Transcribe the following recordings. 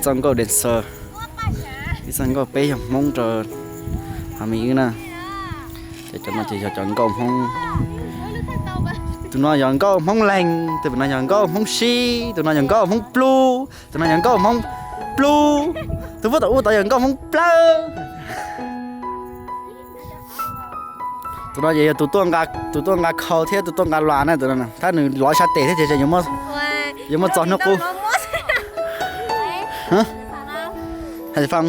Nkauj dancer, ib txoj nkauj peb yog Hmoob rau Hab Mis wb na. Ces cov no ces yog cov nkauj Hmoob. Tus no yog nkauj Hmoob Leeg, tus no yog nkauj Hmoob Sib, tus no yog nkauj Hmoob Plub, tus no yog nkauj Hmoob Plub, tus puab tom ub tod yog nkauj Hmoob Plawb. Tus no ces yog tus tuaj nqa khau thiab tus tuaj nqa las na, tus no thab nws lov sab tes thiab ces yuav muab txog hnub qub. Hais foo,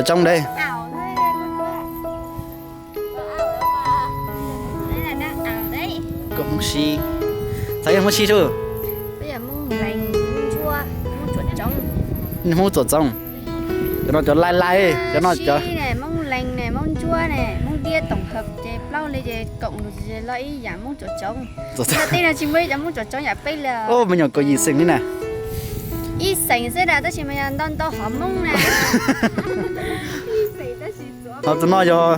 tsoom de. Nkauj Hmoob Sib, txhais Hmoob Sib sub. Hmoob Txuam Txoov, cov no cov lais lais, cov no cov Hmoob Leeg ne, Hmoob Ntsuab ne, Hmoob Tiab tổng hợp ces plaub li ces koom los ib yam Hmoob Txuam Txoov. Tej no tsis muaj ib yam Hmoob Txuam Txoov yam peb li. Ub, me nyuam kaum yim xeem li na. Ib xeem xwb na tab sis mas yog ntau ntau hom Hmoob na. Ho tus no yog,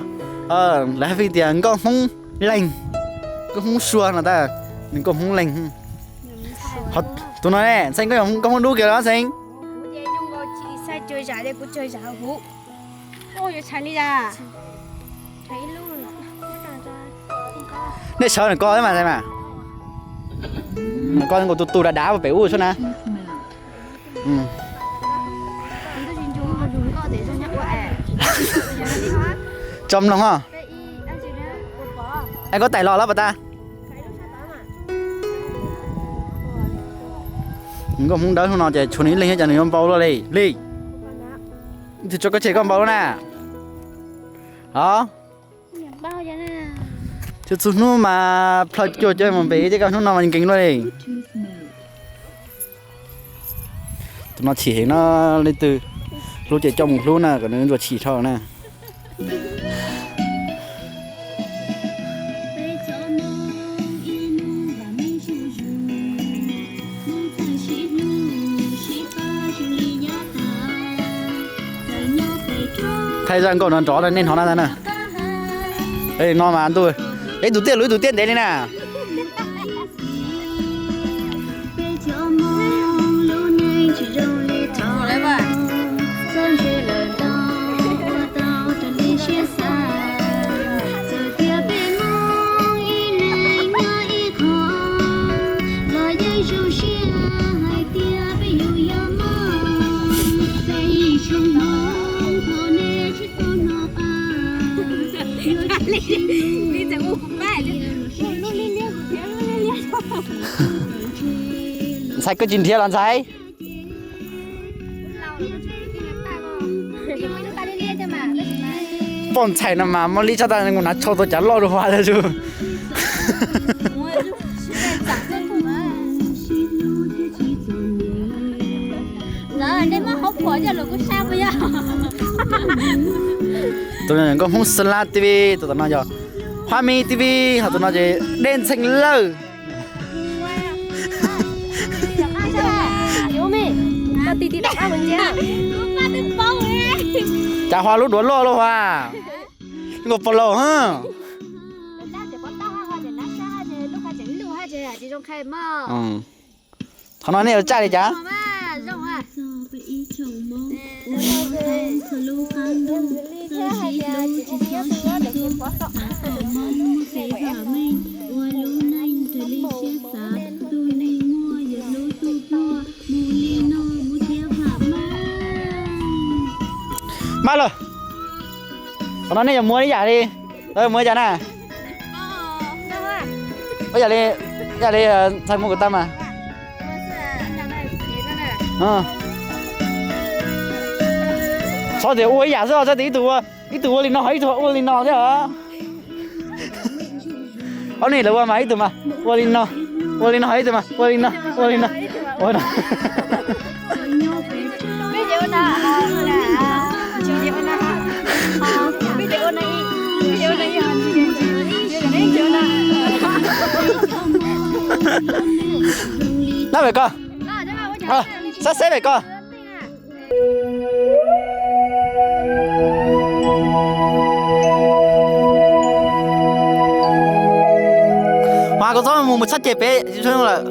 lawv hais tias nkauj Hmoob Leeg, nkauj Hmoob Sua no tab, nws nkauj Hmoob Leeg. Tus no ne, Ntxhee, koj yog nkauj Hmoob Dub kiag los Ntxhee? Nej sawv ntawm ko mas Ntxhee mas. Koj nkaus tus tus dav dav pem ub sub na. Tso mloog os. Es koj tais los lawm pas tas? Nkauj Hmoob Dawb hnub no ces tshuav nws ib leeg thiab cas nws yuav npau luaj li li. Tus tso koj tseg koj npau luaj na. Os, txhua txhua hnub mas plhaw cuag cov mus npem, tej koj hnub no mas nkees luaj li. Tus no chim heev no, leej twg hlub ces coj mus hlub na, kom nws ntsuas chim dhau na. Thaij zaj nkauj no nrov nej hnov na. No mas ntuj, ib tug tiaj lus ib tug tiaj ntev li na. Ntxhais, koj tsis nrhiav los Ntxhais? Poj ntxhais no mas muaj li tshaj tag nkaus, hnav tsho tau cav loj rau hauv tus. Tus no nkauj Hmoob Xab Lab T V, tus tom no yog Huab Mib T V, ho tus no ces Dej Ntxhee Lawj. Cas Huab lub duav loj loj Huab, nkaus pom laus ha. Qhov no nej yuav tsaij li cas? Mab lawm, qhov no nej yuav muab li yam li, muab li cas na? Ua yam li, yam li ntxhais muab kuv tau mas. Txhob tias ua ib yam xwb, txhob tias ib tug ua, ib tug ua li no, ib tug ua li no thiab os. Ob niag lawv ua mas ib tug mas ua li no, ua li no, ib tug mas ua li no, ua li no, ua no. Nab pem ko, xab xeb pem ko. Mas koj txhob mus mus txhob ceg pem lawm.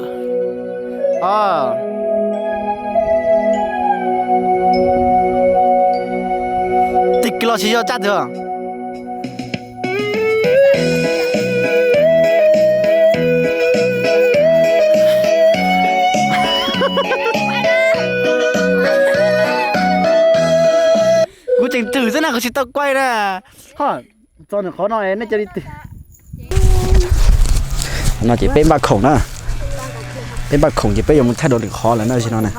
Tsis yog tsaj twg. Kuv tseem twm xwb na, kuv tsis tau quay na. Txog nws qhov no nej cia li twm. No ces peb npaj khoom na. Peb npaj khoom ces peb yuav mus thaij dua lwm qhov lawm na, tam sim no na.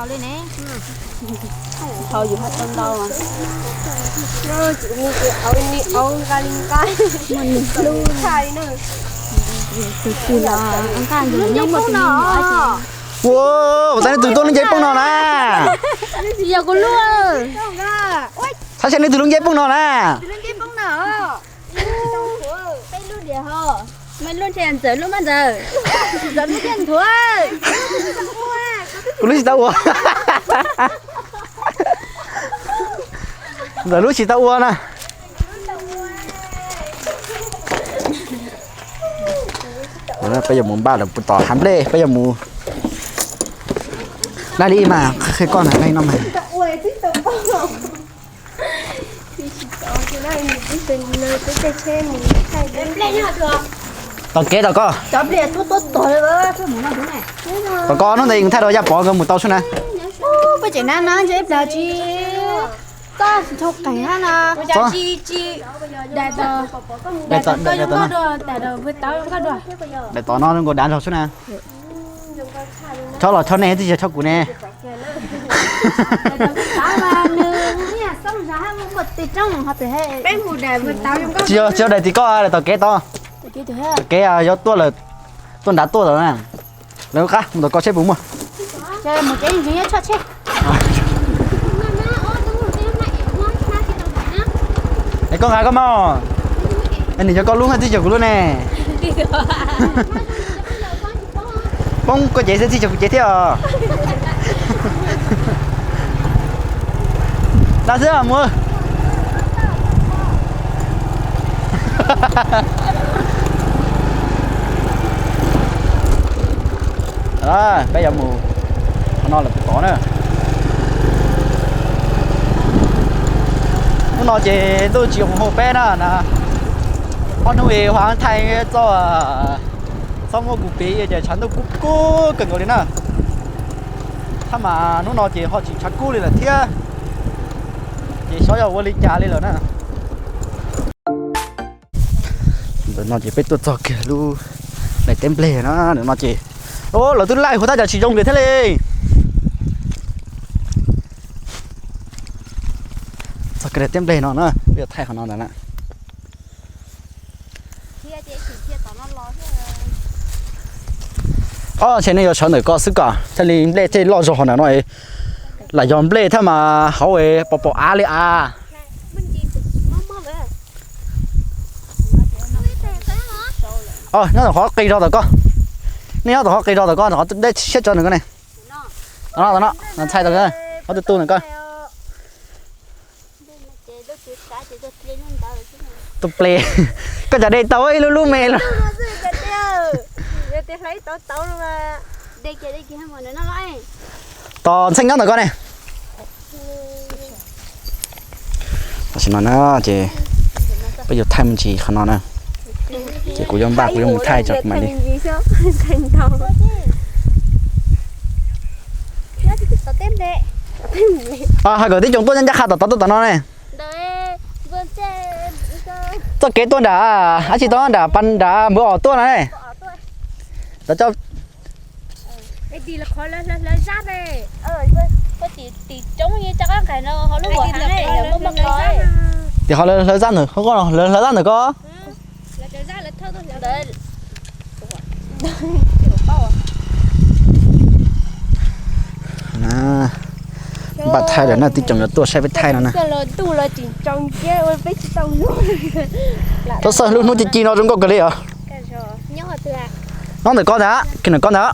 Ua, ua, tab leej twg tuaj lub ncej poob no na? Yog kuv lub. Saib seb leej twg lub ncej poob no na. Ntxawm lub mas ntxawm. Ntxawm lub thiaj nthuav. Kuv lub tsis tau ua. Ntxawm lub tsis tau ua na. Peb yuav mus npaj lawm puas tom hav nplej, peb yuav mus dab li mas qhia koj na, dab li no mas. Tom kev tom koj. Tom koj hnub ntawd yeej thaij rau Yaj Pov nkawd mus tau sub na. Peb tseem nab no ntshe ib plag tsis txob txhua qeeg hab no. Tsis, tsis, daim tod, daim tod no zoo nkauj dua. Chob los chob nej twb tsis chob kuv ne. Tsis yog, tsis yog daim tim koj, daim tom kev tod. Tom kev yuav tuaj lawm, tuaj nrad tuaj lawm na. Lawv qab mus tom koj seb puas muaj. Es koj nqa koj mas. Es nws yog koj lub mas txij cuag kuv lub ne. Poob koj cev xwb txij cuag kuv cev thiab os. Dab xwb mus. Peb yuav mus qhov no lawm puas tod na. Hnub no ces ntuj tsis ua hauv peb na na. Ob hnub ib hu thaij txoj txhob muab kuv piv ces tshav ntuj kub kub kawg nkaus li na. Tab mas hnub no ces ho tsis tshav kub li lawm thiab. Ces xyov yog ua li cas li lawm na. Ntawm no ces peb tuaj txog kiag lub daim teb nplej na, ntawm no ces, o, lawv twb laij huv tab cas tsis zoo kiag thiab li. Txog kiag daim teb nplej no na, peb yuav thaij qhov no ntag na. Ob, ntshe nej yuav sawv ntawm ko xwb kom thiaj li nplej thiaj loj zog hov ntawm no. Lam yog nplej thiab mas hauv pom pom av li av. O, nyob tom qhov qis zog tom ko. Nej nyob tom qhov qis zog tom ko, tom qhov dej siab tso ntawm ko ne. Tom no, tom no, ntxhais tom ko, qhov tus tu ntawm ko. Tus ples, koj cov de tau ib lub lub me los. Tos ntxhais nyob ntawm ko ne. Tam sim no na ces peb yuav thaij me ntsis qhov no na. Ces kuv yuav npaj kuv yuav mus thaij tso kuv mam li. Hais kom tib co tuaj ncaj qha tom tod tuaj tom no ne. Txoj kev tuaj nram, ab tsi tau nram pas nram npawg os tuaj no ne. Tim ho lawv hlawv zaj ntawm ko, lawv hlawv zaj ntawm ko. Npaj thaij lawm na, tib co yuav tuaj saib peb thaij no na. Tau xawj lub hnub ci ci no zoo nkauj kawg li os. Nyob ntawm ko ntag, kiag ntawm ko ntag.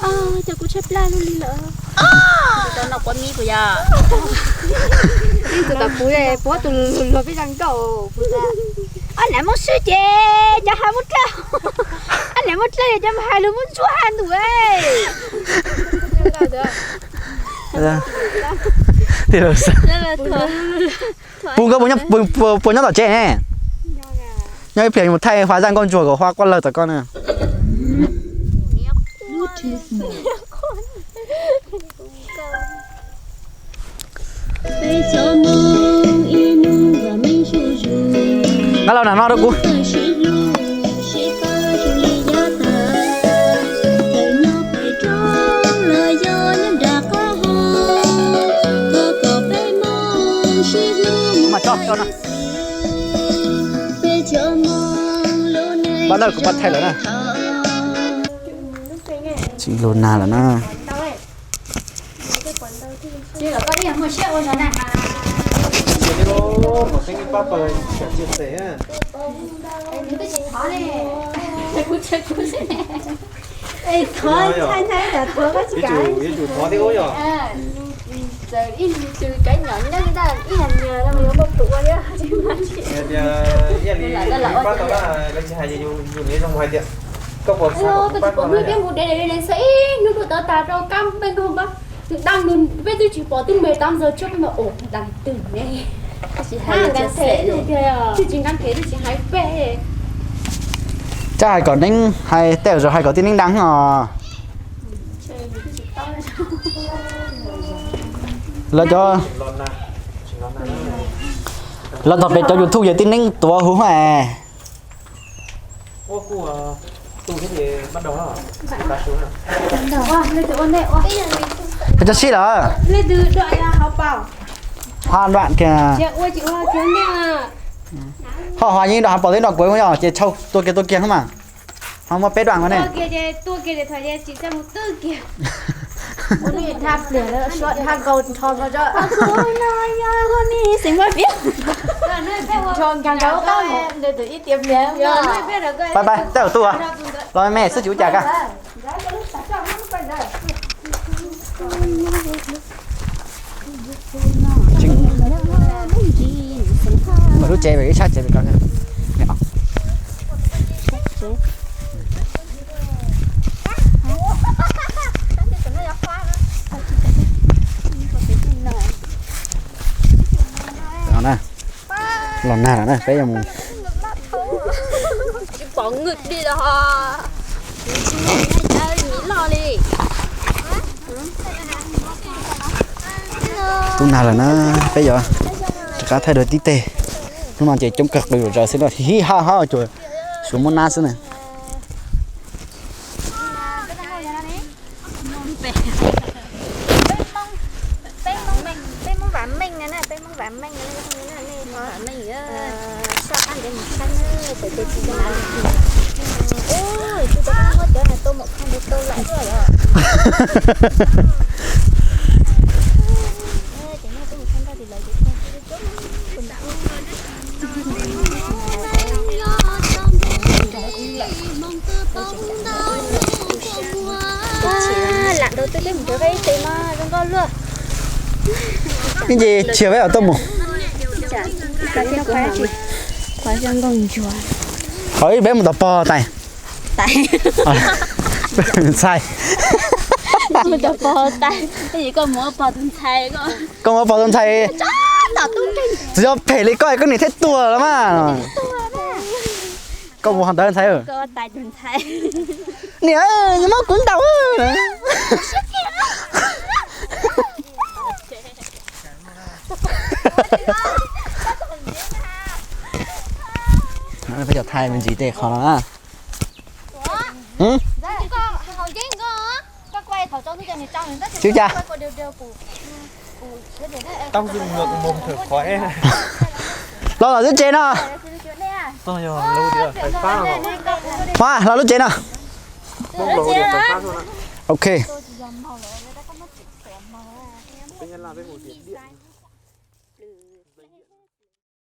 Ab, tus luag peb zaj nkauj, ab, lam muab swb ces cov hais muab dlawb, ab, lam muab dlawb cov hais lus muab ntsuab hais ntuj. Pus nkauj puas nyob tom tsev ne? Nyob ib pliag mus thaij Huas zaj nkauj ntsuag kom Huas quaj lawg tom koj na. Nqa los nram no rau kuv. Pab dawb kuv pab thaij lawm na. Tsis lus nag lawm na. Ib hnub rau tau tas rau kab peb nkaug npab, dab nus peb twb tsis pom twb me tab ntxawg tsob no ua dab twg ne. Tsis nqa kev twb tsis hais peb. Coj hais kom neeb hais tej zaum hais kom tib neeb dab os. Lawv cov, lawv tog pem cov YouTube yog tib neeb tuav huv es. Peb cov sib lawm. Ho nram kiag. Ho ho yeej nram hauv paus teb nram kuv yog ces tshau tua kiag tua kiag xwb mas. Ho muaj peb dua no ne. Pais pais, tej zaum tuaj los me me xwb tsis ua cas ka. Lawv lub tsev ib tshaj tsev ko. Los nag lawm na, peb yuav mus. Tsis pom ngwj li los ho. Tub nag lawm na, peb yuav rov qab thaij dua tib teg. Hnub no ces coob kawg qw zom zaws xwb na, hib hab hab cuag suav muab nab xwb na. Lam ntau twb twb mus rau qab ib teg no zoo nkauj luaj. Ib ntsis tshiab peb mam tuaj mus. Qhov ib peb mus tom pog tais. Ntxhais. Koj mus ua pog tus ntxhais. Tsis yog phem li koj, koj niam thiab tuag los mas. Koj mus ho ntawd ntxhais. Niam, muab kuv ntaus. Peb cov thaij me ntsis tej qhov no na. Tsis ua cas. Los lawm lub tsev no. Los lub tsev no. Ok.